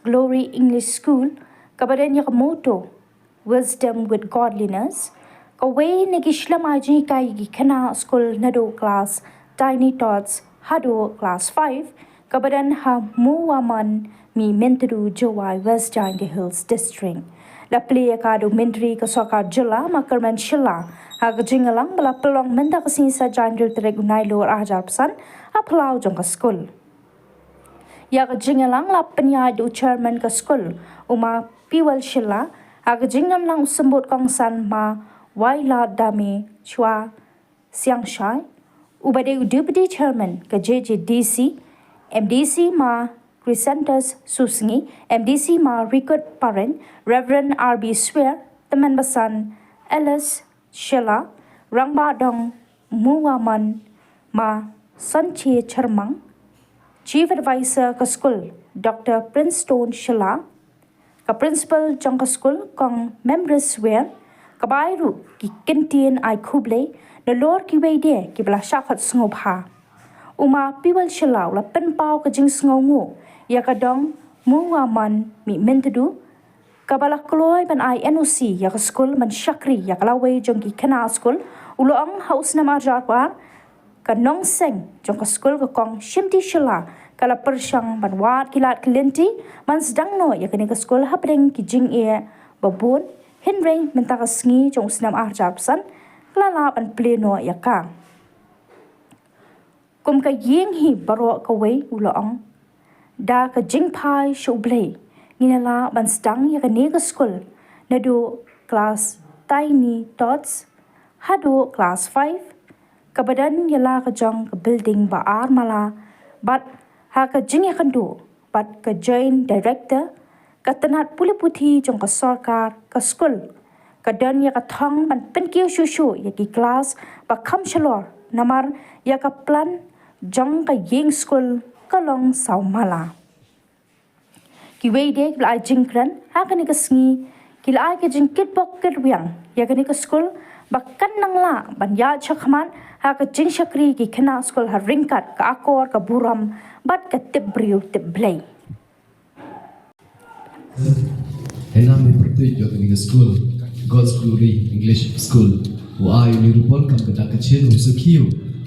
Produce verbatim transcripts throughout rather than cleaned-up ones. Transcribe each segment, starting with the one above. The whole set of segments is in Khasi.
Glory English School, kaba don ïa ka motto Wisdom with Godliness, kawei na ki shlem ai jinghikai ïa ki khynnah skul naduh klas Tiny Tots haduh klas five, kaba don ha Mowamon, Mihmyntdu, Jowai, West Jaintia Hills District. La plie ïa ka da u Myntri ka Sorkar Jylla, Ma Kyrmen Shylla, ha ka jingïalang ba la pynlong mynta ka sngi Saitjaiñ, tarik u Nailur, ar hajar arphew san, ha phyllaw jong ka skul. Ïa ka jingïalang la pynïaid da u Chairman ka skul, u Ma Piwel Shylla, ha ka jingïalang u Symbud Kongsan, Ma Wailadame Chwa Siangshai, uba dei u Deputy Chairman ka J J D C, M D C Ma Chrysanthus Susngi, M D C Ma Rikut Pareng, Reverend R B Swer, Tymmen Basan Alice Shylla, Rangbah Dong Mowamon Ma Sanche Chyrmang, Chief Advisor ka skul Doctor Princetone Shylla, ka Principal jong ka skul Kong Memris Swer, ka bai ruh ki kyntien ai khublei nalor kiwei de kiba la shah khot sngewbha. U Ma Piwel Shylla u la pynpaw ka jingsngewnguh ïa ka dong Mowamon Mihmyntdu, kaba la kloi ban ai N O C ïa ka skul ban shakri ïa ka lawei jong ki khynnah skul. U la ong ha u snem ar hajar arphew ar, ka nongseng jong ka skul ka Kong Shimti Shylla ka la pyrshang ban wad ki lad ki lynti ban sdang noh ïa kane ka skul hapdeng ki jingeh ba bun, hynrei mynta ka sngi jong u snem ar hajar arphew san ka la lah ban plie noh ïa ka. Kum ka ïing hi baroh kawei, u la ong, da ka jingphai sha U Blei, ngin ïa lah ban sdang ïa kane ka skul naduh klas Tiny Tots haduh klas five, kaba don ïa la ka jong ka building ba ar mala, bad ha ka jingïakynduh bad ka Joint Director ka tnat pule puthi jong ka sorkar, ka skul ka don ïa ka thong ban pynkiew shuh shuh ïa ki klas ba kham shalor, namar ïa ka plan jong ka ïing skul ka long saw mala. Kiwei de kiba la ai jingkren ha kane ka sngi ki la ai ka jingkitbok kitrwiang ïa kane ka skul ba kan nang lah ban ïaid shakhmat ha ka jingshakri ki khynnah skul ha ryngkat ka akor ka burom bad ka tip briew tip Blei. Hynrei mynta pyrtuid ïa kane ka skul, God's Glory English School, u ai u Nirupon kam ka dak ka chin u sakhi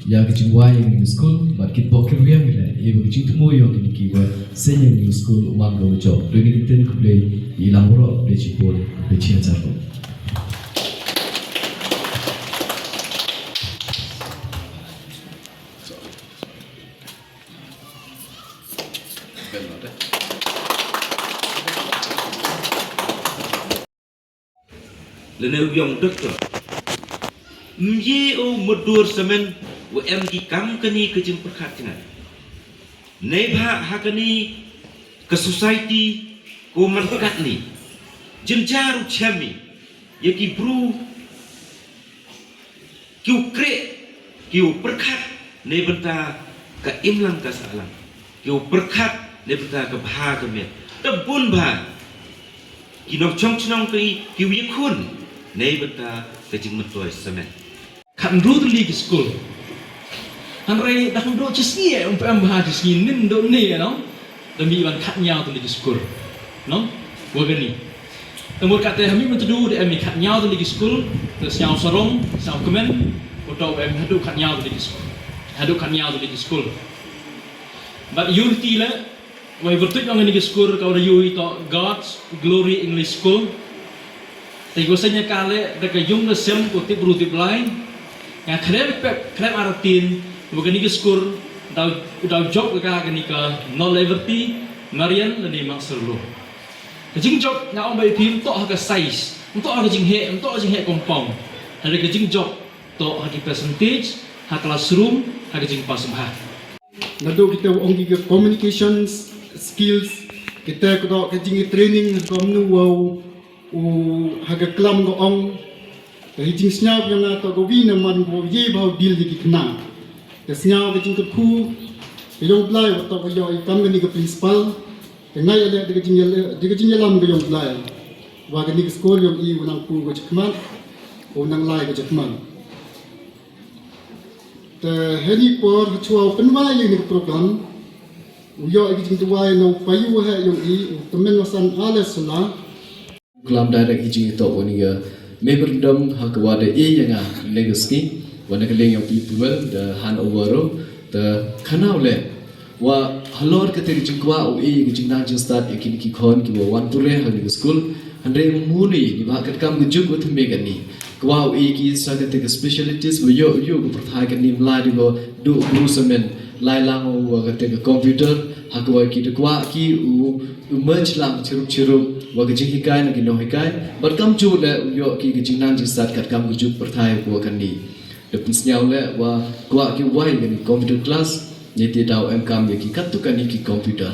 ïa ka jingwai ïa kane ka skul bad kitbok kitrwiang ïa la ïa ka jingthmu ïa kine kiba seng ïa kane ka skul u man ka u jop. Dei kine ki ktien khublei ïa i lang baroh, khublei shibun, khublei shihajar. Lane u ïong doktor. Ym ye u mutdur samen u em ki kam kane ka jingpyrkhat jngai. Neibhah ha kane ka society ko man katne. Jynjar u chem i ïa ki bru ki u kreh, ki u pyrkhat neibynta ka imlang ka sahlang, ki u pyrkhat neibynta ka bha ka miat. Te bun bha ki nongchong chnong ki, ki u ïakhun neibynta ka jingmyntoi samen. Khatnru tylli ki skul. Hynrei da khatnru shisngi, um pem bha shisngi nin do ne no. Da mih ban khatnyaw tylli ki skul. No? Wa kani. Te mut kata ha Mihmyntdu da em i khatnyaw tylli ki skul, te Sniawsarong, Sniawkmen, u toh em haduh khatnyaw tylli ki skul. Haduh khatnyaw tylli ki skul. Bad ïurti la, wei pyrtuid ong kane ka skul ka wa da ïohi toh God's Glory English School. Te ko seng ïa ka leh da ka ïung da sem ko tip bru tip Blai. Nga khlem pep khlem artatien wa kane ka skul daw daw jop ka kane ka Nonliverty, Marian lane Master Law. Ka jingjop nga ong ba ïa phi ym toh ha ka size, ym toh ha ka jingheh, ym toh ha jingheh compound. Hynrei ka jingjop toh ha ki percentage, ha classroom, ha ka jingpass bha. Naduh kita u ong ki ka communication skills, kita ka dei ka jingtraining kumno wow u ha ka klam ka ong. Ka hi jingsngew ka nga toh ka wi na man wow ye bha u deal ïa ki khynnah. Ka sngew ka jingkyrkhu ka ïong Blai wa toh ka ïoh i kam kani ka principal. Ka ngai ïa leh da ka jingïa, da ka jingïalam ka ïong Blai. Wa kani ka skul ïong i u nang ku ka jingkhmat, u nang lai ka jingkhmat. Te hynne por ha chuwa u pynwai ïa kani ka program. U ïoh ïa ka jingduwai na u payu waheh ïong i, u Tymmen Basan Alesana. Klam direct ïa ka jingïathoh wa ni ka memorandum ha ka wa da e ïa nga ne ka sngi wa na ka liang ïong P P Well da hand over ruh. Da khana u leh wa halor kata ka jingkwah u e ïa ka jingnang jingstad ïa kini ki khon ki wa wan pule ha ni ka skul. Hynrei muni ni ba katkam ka juk wa thymme kani. Kwah u e ki sa kata ka specialities wa ïoh ïoh ka pyrthai kani mla di ko du bru samen lai lang wa kata ka computer ha ka wa ki da kwah ki u u merge lang chirup chirup wa ka jinghikai na ki nonghikai. Bad kam ju le u ïoh ki ka jingnang jingstad katkam ka juk pyrthai wa kani. Da pynsngew le wa kwah ki wai kani computer class. Ni ti daw em kam ïa ki katto kani ki computer.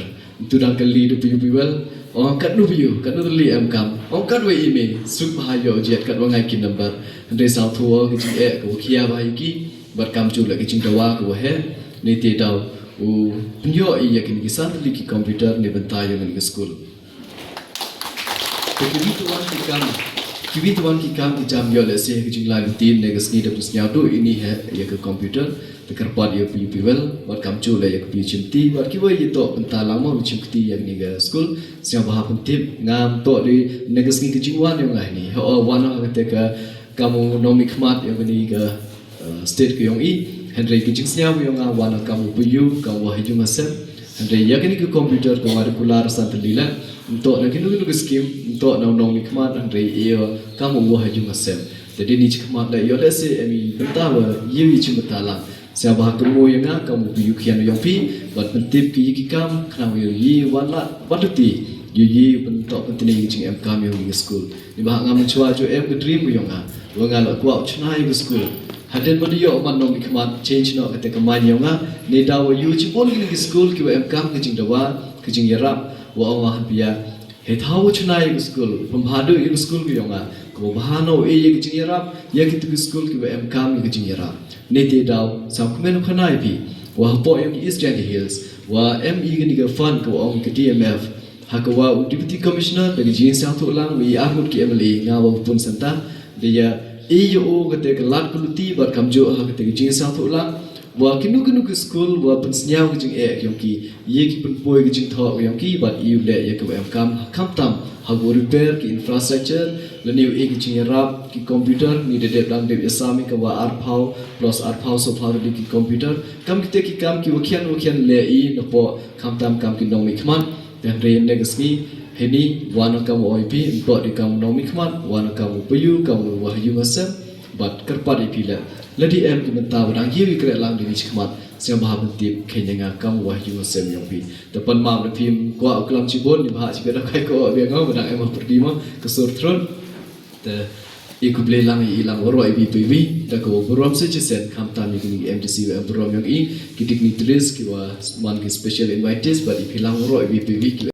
Tu dang kali da P P Well. Ong katno phi ïoh, katno li em kam. Ong katwa i me, suk bha ïoh jiat katwa ngai ki number. Hynrei saw thu ki jingeh ka wa khia bha ïa ki. Bad kam ju le ki jingdawa ka wa heh. Ni ti daw u pynïoh ïa kini ki san tylli ki computer ni bynta ïa kani ka skul. Te kiwi tuan ki kam, kiwi tuan ki kam ki jam ïoh lehse ki jinglai lutin ne ka sngi da pynsngew tu ini heh ïa ka computer. Te kyrpad ïa P P Well, bad kam ju le ïa ka P P Chimti, bad kiwa ïa toh bynta lang mo Chimti ïa kani ka skul. Sngewbha pyntip ngam toh di ne ka sngi ka jingwan ïong nga ni. Ho wan ha kata ka kam u nongmihkhmat ïa kani ka uh, state ka ïong i. Hynrei ki jingsngew ïong nga wan kam u payu, kam u ha ïung ha sem. Hynrei ïa kani ka computer ka wa da kular san tylli la. Nto na kinu kinu ka skim, nto na u nongmihkhmat hynrei ïa kam u ha ïung ha sem. Te dei ni jingkhmat la ïoh lehse em i bynta wa ïa i jingmynta lang. Sngewbha kynmaw ïa nga kam u payu khian ïong phi, bad pyntip ki ïa ki kam, khnang ïa i wan la, bad luti. Ïa i bynta pyntip ki jingem kam ïong i skul. Ni ba nga mynshwa ju em ka dream ka ïong nga. Wa nga la kwah u chna ïa ka skul. Hadien ba da ïoh man nongmihkhmat change noh kata ka mind ïong nga. Ni da wa ïoh chibun kini ki skul ki wa em kam ka jingdawa, ka jingïarap. Wa ong wa han pia. Hei thaw u chna ïa ka skul. Pynbha du ïa ka skul ka ïong nga. Ka wa bha noh ïa ka jingïarap. Ïa kito ki skul ki wa em kam ïa ka jingïarap. Ni te daw, sam kmen u khana ïa phi. Wa hapoh ïong ki East Jaintia Hills. Wa em ïa kini ka fund ka wa ong ka D M F. Ha ka wa u Deputy Commissioner da ka jingsngewthuh lang wa i arngut ki M L A nga wa pun senta da ïa i ïa u kata ka lad ka luti bad kamjooh ha kata ka jingsngewthuh lang wa kino kino ki skul wa pynsngew ka jingeh ïong ki ïa ki pynpoi ka jingthoh ïong ki bad i u leh ïa ka wa em kam ha khamtam ha ka wa repair ki infrastructure lane u i ka jingïarap ki computer ni da dep dang dep ïa sam ïa ka wa arphaw plus arphaw sophaw da ki computer kam kita ki kam ki wa khian wa khian leh i napoh khamtam kam ki nongmihkhmat. Te hynrei ne ka sngi, hynrei, wan kam u ong ïa phi, nto di kam u nongmihkhmat, wan kam u payu, kam u wa ha ïung ha sem, bad kyrpad ïa phi le. Lada em ki mynta wa dang ïa u i kre lang di ni chi khmat, sngewbha pyntip, khein ïa nga kam u wa ha ïung ha sem ïong phi. Te pan map da phi, kwah u klam chibun, ni bha chi bha da kai ko, bha nga, wa dang em ha pyrdi mo, ka sur thrun. Te, i khublei lang, i lang, waroh i bi phi bi, da ka wa burom sa chi sen, khamtam i ki M D C wa em burom ïong i, ki dignitaries, ki wa man ki special invitees, bad i phi lang waroh i bi phi bi, ki